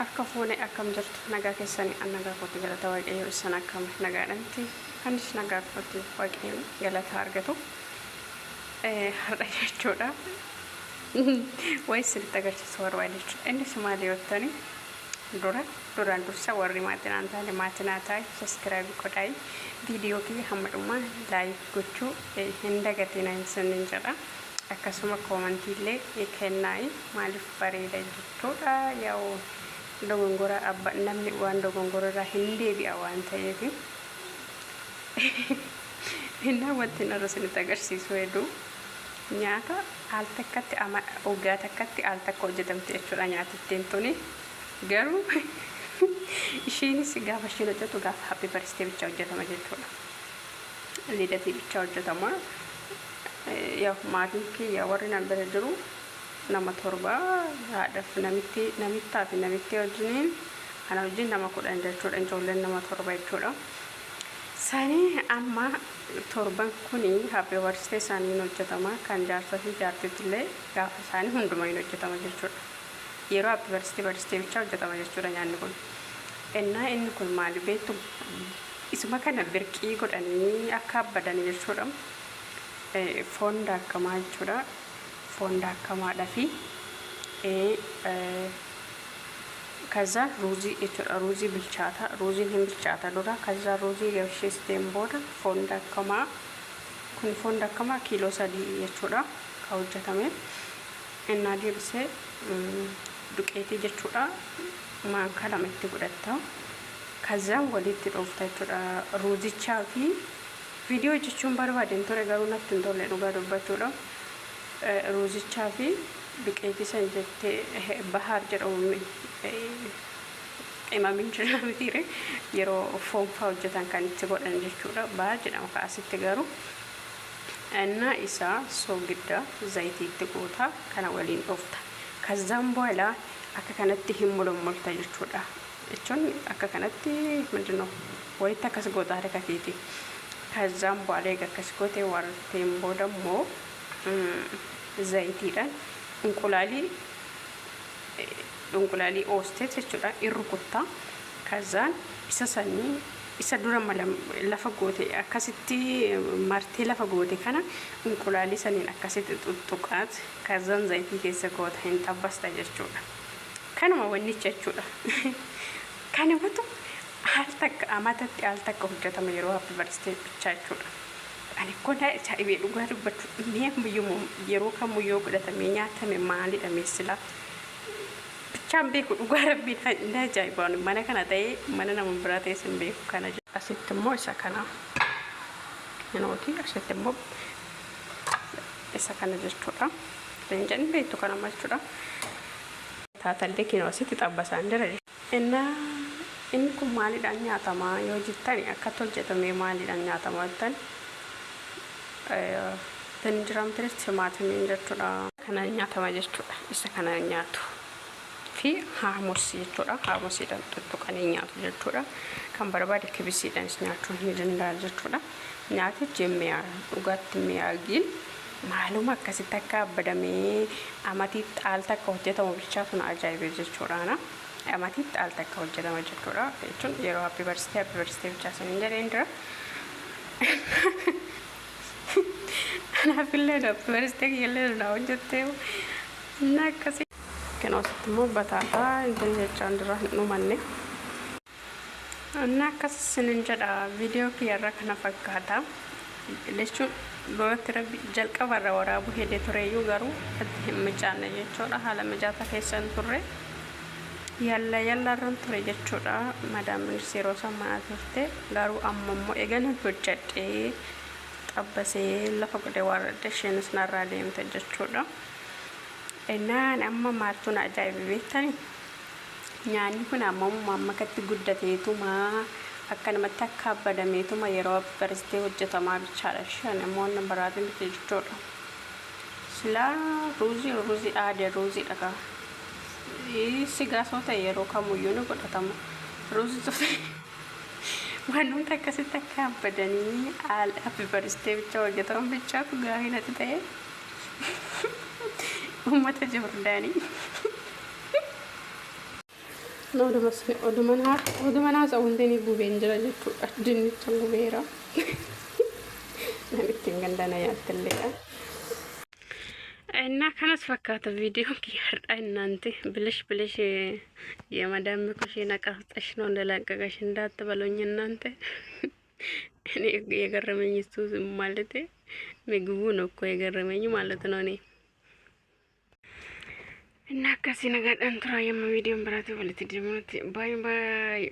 Harka fuune, akkam jirtu? Nagaa keessanii? An nagaa kootti, galata Waaqayyoo. Isan akkam? Nagaadhanti? Anis nagaa kootti, Waaqayyoon galata argatu. Har'a jechuudha wayi isinitti agarsiisu barbaade jechuudha. Innis maali yoo dura duraan dursa warri maatii naan taane maatii naa taa'e, subscribe godhaayi, viidiyoo kiyya hamma dhumaa like gochuu hin dagatinaa isiniin jedha. Akkasuma koomantii illee kennaayi, maaliif bareeda jechuudha. Yaa'u dogongora abba namni waan dogongora irraa hin deebi'a waan ta'eef. Innaa wanti irra isinitti agarsiisu hedduu nyaata al takkatti ama waggaa takkatti al takka hojjetamte jechuudha nyaatittiin tuni. Garuu isheenis gaafa isheen hojjetu gaafa happy birthday bichaa hojjetama jechuudha. Lidatii bichaa hojjetama. Yaa maatiin kiyya warri na bira jiru nama 7, haadhaaf namitti, namittaa fi namitti wajjiniin ana wajjin nama 10 jechuudha. Ijoolleen nama 7 jechuudha. Sanii amma torban kuni happy birthday isaanii hin hojjetama. Kan jaarsa fi jaartiitti gaafa isaanii hundumaa hin hojjetama jechuudha. Yeroo happy birthday birthday bichaa hojjetama jechuudha nyaanni kun. Ennaa inni kun maali beektu? Isuma kana birqii godhanii akka abbadanii jechuudha. Foon daakamaa jechuudha. Foon daakamaadha fi ከዛ ruuzii jechuudha. Ruuzii bilchaata. Ruuziin hin bilchaata dura. ከዛ ruuzii gabsheessiteen booda foon daakamaa kun, foon daakamaa kiiloo 3 jechuudha ka hojjetame. Innaa deebisee duqeetii jechuudha. Maankaa 2 itti godhatta. ከዛም walitti dhoofta jechuudha. Ruuzichaa fi viidiyoo hojjechuun barbaadeen ture, garuu natti hin tolle dhugaa dubbachuudha. Ruuzichaa fi duqeetii san jettee bahaar jedhamu qimamiin jira mitiire, yeroo foon faa hojjetan kan itti godhan jechuudha. Bahaar jedhama kaasitti garuu. Innaa isaa soogidda zayitii itti goota, kana waliin dhoofta. ከዛም በኋላ akka kanatti hin mulmulta jechuudha. Jechuun akka kanatti ምንድን ነው walitti akkas goota harka keeti. ከዛም በኋላ eega akkas goote warteen booda immoo zayitiidhaan inqulaalii oosteet jechuudha irru kuttaa. ከዛን isa sanii isa dura mala lafa goote akkasitti martee lafa goote kana inqulaalii saniin akkasitti tuttuqaat ከዛን zayitii keessa goota, hin xabbasta jechuudha. Kanuma wannicha jechuudha. Kanumatu al takka amatatti al takka hojjetama yeroo happy birthday bichaa jechuudha. Ani kun ajaa'ibee dhugaa dubbachuu, mee ammayyuu yeroo kamuyyoo godhatamee nyaatame maalidha meessilaa? Bichaan beeku, dhugaa rabbiin na ajaa'iba. Mana kana ta'ee mana nama biraa ta'es hin beeku kana. Asitti immoo isa kana. Minooti asitti immoo isa kana jechuudha. Leencaan beektu kana jechuudha. Taatallee kinoo asitti xabbasaan jira. Innaa inni kun maaliidhaan nyaatama yoo jettani, akkatti hojjetamee maaliidhaan nyaatama jettan, tinjiramtiris timaatimiin jechuudha. Kana nyaatama jechuudha. Isa kana nyaatu. Fi haamus jechuudha. Haamusiidhaan tuttuqanii nyaatu jechuudha. Kan barbaade kibisiidhaanis nyaachuu ni danda'a jechuudha. Nyaatichi mi'aa, dhugaatti mi'aagiin maaluma akkasitti akka abbadamee amatiitti al takka hojjetamu bichaatu na ajaa'ibe jechuudha. Amatiitti al takka hojjetama jechuudha. Jechuun yeroo happy birthday happy birthday bichaa saniin jedheen jira. Anaafillee happy birthday kiyyallee na hojjettee inni akkasii. Kan asitti immoo bataataa intin jechaan dura hin dhumanne. Inni akkas isinin jedha, viidiyoo kiyyarra kana fakkaata. Jechuun duratti rabbi jalqabarra waraabuu hedee tureyyuu garuu itti hin mijaanne jechuudha. Haala mijaata keessa hin turre. Yalla yallarran ture jechuudha. Madaaminis yeroo san mana turte, garuu amma immoo eegan hojjedhee xabbasee lafa godhee warradde isheenis narraa deemte jechuudha. Innaan amma maaltu na ajaa'ibe beektanii? Nyaanni kun ammamuma amma akkatti guddateetuma akkanumatti akka abbadameetuma yeroo birthday hojjetamaa bichaadha. Shan immoo inni biraatiin miti jechuudha. Silaa ruuzii ruuzii aadee ruuziidha qaba. Sigaa soo ta'e yeroo kamuyyuu ni godhatama. Ruuzii soo ta'e waan hundi akkasitti akka abbadanii happy birthday bicha hojjetaman bichaatu gaarii natti ta'e. Uummata Joordaanii. Oduma haasa'u hundeen gubeen jira jechuudha. Dinnicha gubeera. Namittiin gandana nyaattelleedha. እና kanas fakkaata viidiyoon kiyya har'aa እናንተ ብለሽ ብለሽ የመዳም ኩሽና ቀርጸሽ ነው እንደለቀቀሽ እንዳትበሉኝ እናንተ። እኔ የገረመኝ እሱ ማለት ምግቡ ነው እኮ የገረመኝ ማለት ነው እኔ። እና akkasii nagaadhaan tura yamma viidiyoon biraatti walitti deemuutti. Bye bye.